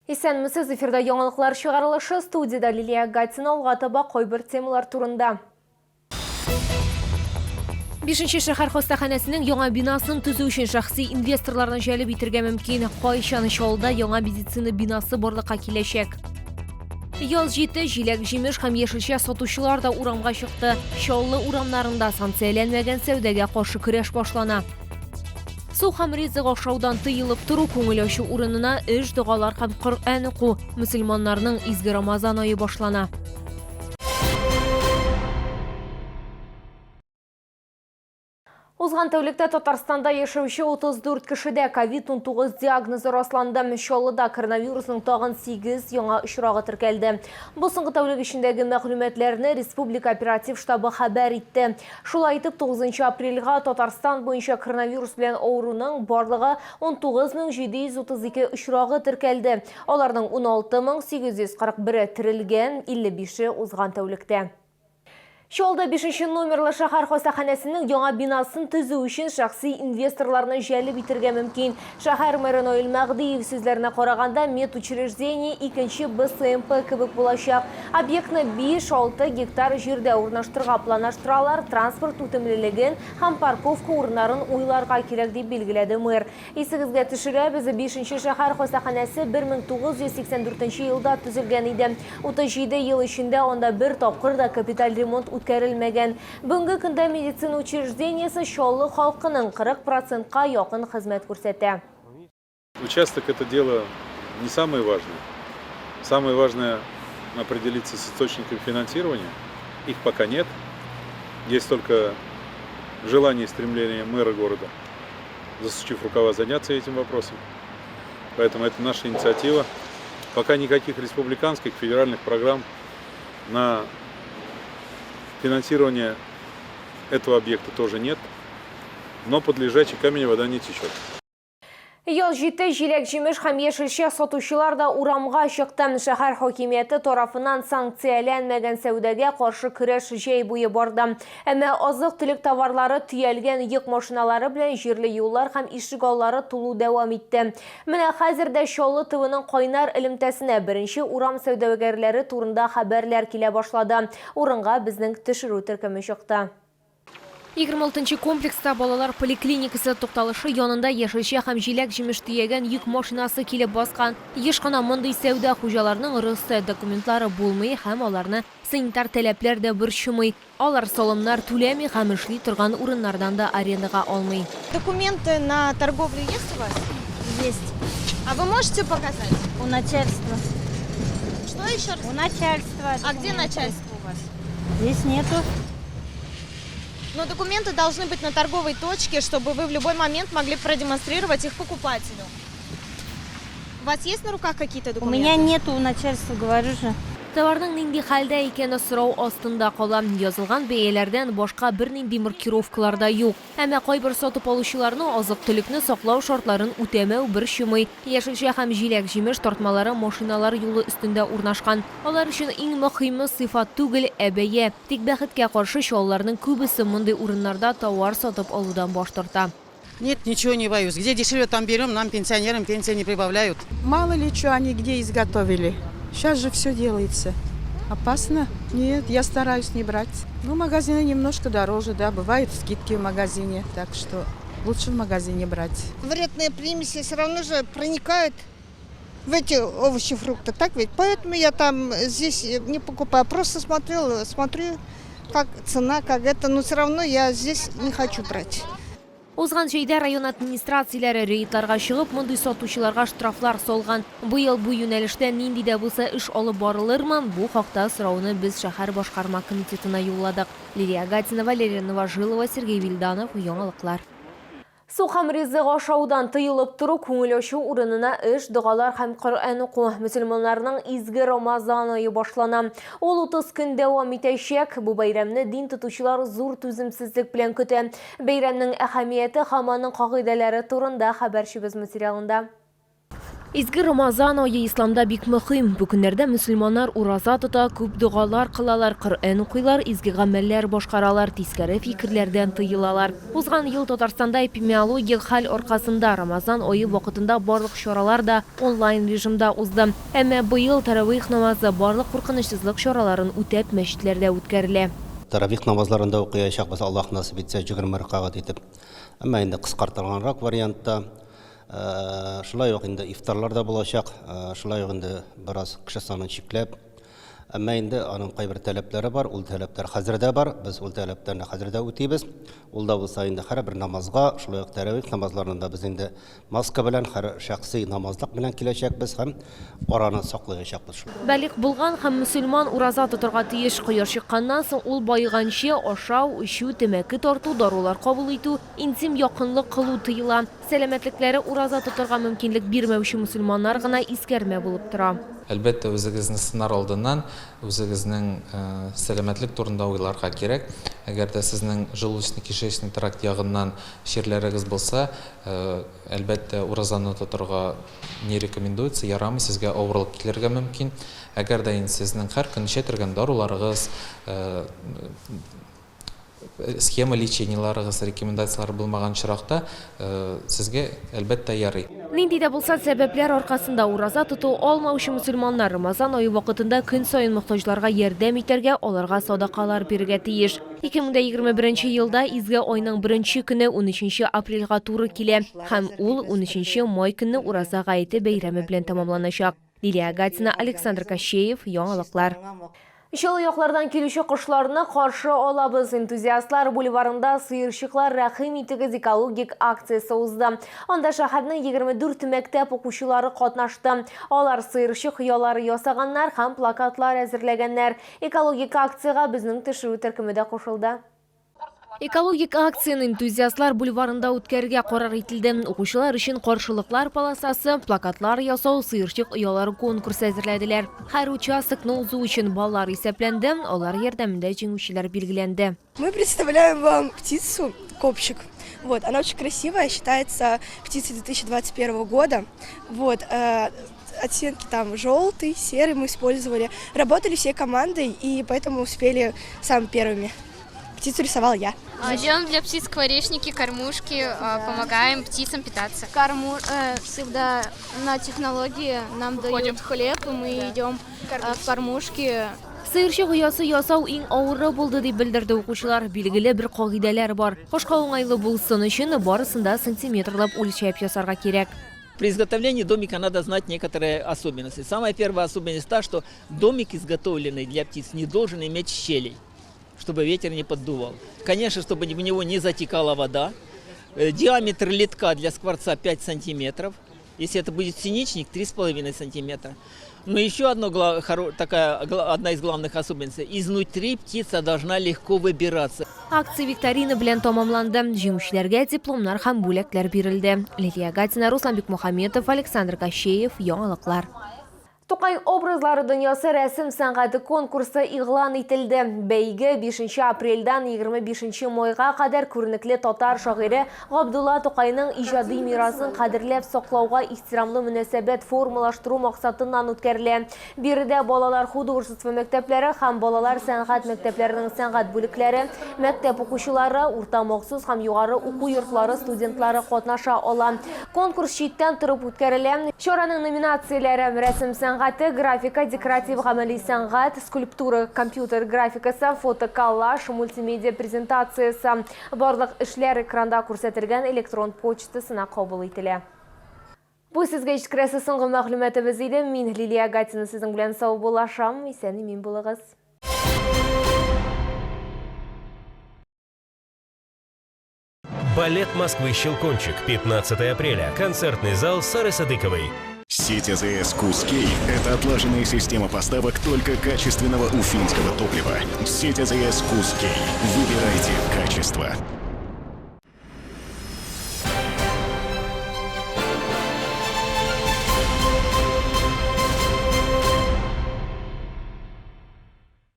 Исәнмесез, эфирда яңалыклар чыгарылышы, студиядә Лилия Гатина, алга таба кайбер темалар турында. Бишенче шәһәр хастаханәсенең яңа бинасын төзү өчен шәхси инвесторларны җәлеп итергә мөмкин. Кайчан Чаллыда яңа медицина бинасы барлыкка киләчәк? Яз җитте, җиләк-җимеш һәм яшелчә сатучылар да урамга чыкты. Чаллы урамнарында санкцияләнмәгән сәүдәгә каршы көрәш башлана. Су һәм ризык ашаудан тыелып тору, күңел ачу урынына эш, догалар һәм Коръән уку. Мөселманнарның изге Рамазан ае башлана. Узган тәүлектә Татарстанда яшәүче 34 кешедә ковид-19 диагнозы расланды. Чаллыда коронавирусның тагын 8 яңа очрагы теркәлде. Бу соңгы тәүлек эчендәге мәгълүматларны республика оператив штабы хәбәр итте. Шулай итеп, 9 нчы апрельгә Татарстан буенча коронавирус белән авыруның барлыгы 19732 очрагы теркәлде. Аларның 16841-е терелгән, 55-е узган тәүлектә. Чаллыда бишенче номерлы шәһәр хастаханәсенең яңа бинасын төзү өчен шәхси инвесторларны җәлеп итергә мөмкин. Шәһәр мэры Наил Мәһдиев сүзләренә караганда, медучреждение икенче БСМП кебек булачак. Объектны 5-6 гектар җирдә урнаштырырга планлаштыралар, транспорт үтемлелеген һәм парковка урыннарын уйларга кирәк, дип билгеләде мэр. Исегезгә төшерәбез, бишенче шәһәр хастаханәсе 1984 елда төзелгән иде. 37 ел эчендә анда бер тапкыр да капиталь ремонт үткәрелмәгән. Бүгенге көндә медицина учреждениесе Чаллы халкының 40 процентка якын хезмәт күрсәтә. Участок это дело не самое важное. Самое важное определиться с источником финансирования. Их пока нет. Есть только желание и стремление мэра города, засучив рукава, заняться этим вопросом. Поэтому это наша инициатива. Пока никаких республиканских, федеральных программ на финансирование этого объекта тоже нет. Но под лежачий камень вода не течет. Яз җитте, җиләк-җимеш һәм яшелчә сатучылар да урамга чыкты. Шәһәр хакимияте тарафыннан санкцияләнмәгән сәүдәгә каршы көрәш җәй буе барды. Әмма азык-төлек товарлары төялгән йөк машиналары белән җирле юллар һәм ишегаллары тулу дәвам итте. Менә хәзер дә Чаллы ТВның кайнар элемтәсенә беренче урам сәүдәгәрләре турында хәбәрләр килә башлады. Урынга безнең төшерү төркеме чыкты. 26 нчы комплекста балалар поликлиникасы тукталышы янында яшелчә һәм җиләк-җимеш төягән йөк машинасы килеп баскан. Еш кына мондый сәүдә хуҗаларының рөхсәт документлары булмый һәм аларны санитар таләпләр дә борчымый. Алар салымнар түләми һәм эшли торган урыннардан да арендага алмый. Документы на торговлю есть у вас? Есть. А вы можете показать? У начальства. Что еще раз? У начальства. А где начальство у вас? Здесь нету. Но документы должны быть на торговой точке, чтобы вы в любой момент могли продемонстрировать их покупателю. У вас есть на руках какие-то У документы? меня нету у начальства, говорю же. Товарның нинди хәлдә икәне сорау астында кала. Язылган бәяләрдән башка бернинди маркировкалар да юк. Әмма кайбер сатып алучыларны азык-төлекне саклау шартларын үтәмәү борчымый. Яшелчә һәм җиләк-җимеш тартмалары машиналар юлы өстендә урнашкан. Алар өчен иң мөхиме сыйфат түгел, ә бәя. Тик бәхеткә каршы, чаллыларның күбесе мондый урыннарда товар сатып алудан баш тарта. Нет, ничего не боюсь. Где дешевле, там берем, нам, пенсионерам, пенсия не прибавляют. Мало ли что они где изготовили. Сейчас же все делается. Опасно? Нет, я стараюсь не брать. Ну, магазины немножко дороже, да, бывают скидки в магазине, так что лучше в магазине брать. Вредные примеси все равно же проникают в эти овощи, фрукты, так ведь? Поэтому я там здесь не покупаю, просто смотрела, смотрю, как цена, как это, но все равно я здесь не хочу брать. Узган җәйдә район администрацияләре рейдларга чыгып, мондый сатучыларга штрафлар салган. Быел бу юнәлештә нинди дә булса эш алып барылырмы? Бу хакта сорауны без шәһәр башкарма комитетына юлладык. Лилия Гатина, Валерия Новожилова, Сергей Вильданов, Яңалыклар. Су һәм ризык ашаудан тыелып тору, күңел ачу урынына эш, догалар һәм Коръән уку. Мөселманнарның изге Рамазан ае башлана. Ул 30 көн дәвам итәчәк. Бу бәйрәмне дин тотучылар зур түземсезлек белән көтә. Бәйрәмнең әһәмияте һәм аның кагыйдәләре турында хәбәрчебез материалында. Изге Рамазан ае исламда бик мөһим. Бу көннәрдә мөселманнар ураза тота, күп догалар кылалар, Коръән укыйлар, изге гамәлләр башкаралар, тискәре фикерләрдән тыелалар. Узган ел Татарстанда эпимиологик хәл аркасында Рамазан ае вакытында барлык чаралар да онлайн режимда узды. Әмма быел тәравих намазы барлык куркынычсызлык чараларын үтәп мәчетләрдә үткәрелә. Тәравих намазларын да укыячакбыз, Аллаһ насыйп итсә, 20 рәкәгать итеп. Әмма инде кыскартылганрак вариантта. Шулай ук инде ифтарлар да булачак, шулай ук инде бераз кеше санын чикләп. Әмма инде аның кайбер таләпләре бар, ул таләпләр хәзер дә бар, без ул таләпләрне хәзер дә үтибез. Ул да булса инде һәрбер намазга, шулай ук тәравих намазларында без инде маска белән, һәр шәхси намазлык белән киләчәкбез һәм араны саклаячакбыз шул. Балигъ булган һәм мөселман ураза тотарга тиеш. Кояш чыкканнан соң ул баеганчы ашау, эчү, тәмәке тарту, дарулар кабул итү, интим якынлык кылу тыела. Сәламәтлекләре ураза тотарга мөмкинлек бирмәүче мөселманнар гына искәрмә булып тора. Әлбәттә, үзегезне сынар алдыннан үзегезнең сәламәтлек турында уйларга кирәк. Әгәр дә сезнең желудочно-кишечный тракт ягыннан чирләрегез булса, әлбәттә, уразаны тотарга не рекомендуется, ярамый, сезгә авырлык килергә мөмкин. Әгәр дә инде сезнең һәр көн эчә торган даруларыгыз, Схема лечениеларыгыз, рекомендацияләр булмаган очракта, сезгә, әлбәттә, ярый. Нинди дә булса сәбәпләр аркасында ураза тоту алмаучы мөселманнар Рамазан ае вакытында көн саен мохтаҗларга ярдәм итәргә, аларга садакалар бирергә тиеш. 2021 елда изге айның беренче көне унөченче апрельгә туры килә һәм ул унөченче май көнне Ураза гаете бәйрәме белән тәмамланачак. Лилия Гатина, Александр Кощеев, Яңалыклар. Җылы яклардан килүче кошларны каршы алабыз. Энтузиастлар бульварында Сыерчыклар рәхим итегез экологик акциясе узды. Анда шәһәрнең 24 мәктәп укучылары катнашты. Алар сыерчык оялары ясаганнар һәм плакатлар әзерләгәннәр. Экологик акциягә безнең төшерү төркеме дә кушылды. Экологик акцияне Энтузиастлар бульварында үткәрергә карар ителде. Укучылар өчен каршылыклар полосасы, плакатлар ясау, сыерчык оялары конкурсы әзерләделәр. Һәр участокны узу өчен баллар исәпләнде, алар ярдәмендә җиңүчеләр билгеләнде. Мы представляем вам птицу кобчик. Вот, она очень красивая, считается птицей 2021 года. Вот, оттенки там желтый, серый мы использовали. Работали всей командой и поэтому успели самыми первыми. Птицу рисовал я. Делаем для птиц скворечники, кормушки, помогаем птицам питаться. Корму всегда на технологии нам Выходим. дают хлеб, и мы идем в кормушки. Сыерчык оясы ясау иң авыры булды, дип белдерде укучылар. Билгеле бер кагыйдәләр бар. Кошка уңайлы булсын өчен барысын да сантиметрлап үлчәп ясарга кирәк. При изготовлении домика надо знать некоторые особенности. Самая первая особенность та, что домик, изготовленный для птиц, не должен иметь щелей, чтобы ветер не поддувал. Конечно, чтобы в него не затекала вода. Диаметр литка для скворца 5 сантиметров. Если это будет синичник, 3,5 сантиметра. Но еще одно, такая, одна из главных особенностей. Изнутри птица должна легко выбираться. Акция викторина белән тәмамланды. Җиңүчеләргә дипломнар һәм бүләкләр бирелде. Лилия Гатина, Руслан Бикмухаметов, Александр Кощеев, Яңалыклар. Тукай образлары дөньясы рәсем сәнгате конкурсы игълан ителде. Бәйге 5 апрельдән 25 майга кадәр күренекле татар шагыйре Габдулла Тукайның иҗади мирасын кадерләп саклауга ихтирамлы мөнәсәбәт формалаштыру максатыннан үткәрелә. Биредә балалар художество мәктәпләре һәм балалар сәнгать мәктәпләренең сәнгать бүлекләре, мәктәп укучылары, урта махсус һәм югары уку йортлары студентлары катнаша ала. Конкурс читтән торып үткәрелә. Чараның номинацияләре: рәсем сәнгате, графика, декоратив гамәли сәнгать, скульптура, компьютер графикасы, фотоколлаж, мультимедиа презентациясе. Барлык эшләр экранда күрсәтелгән электрон почтасына кабул ителә. Бу сезгә җиткерәсе соңгы мәгълүматыбыз иде. Мин Лилия Гатина сезнең белән саубуллашам. Исән-имин булыгыз. Балет Москвы «Щелкунчик». 15 апреля. Концертный зал Сары Садыковой. Сеть АЗС «Кускей» – это отлаженная система поставок только качественного уфимского топлива. Сеть АЗС «Кускей». Выбирайте качество.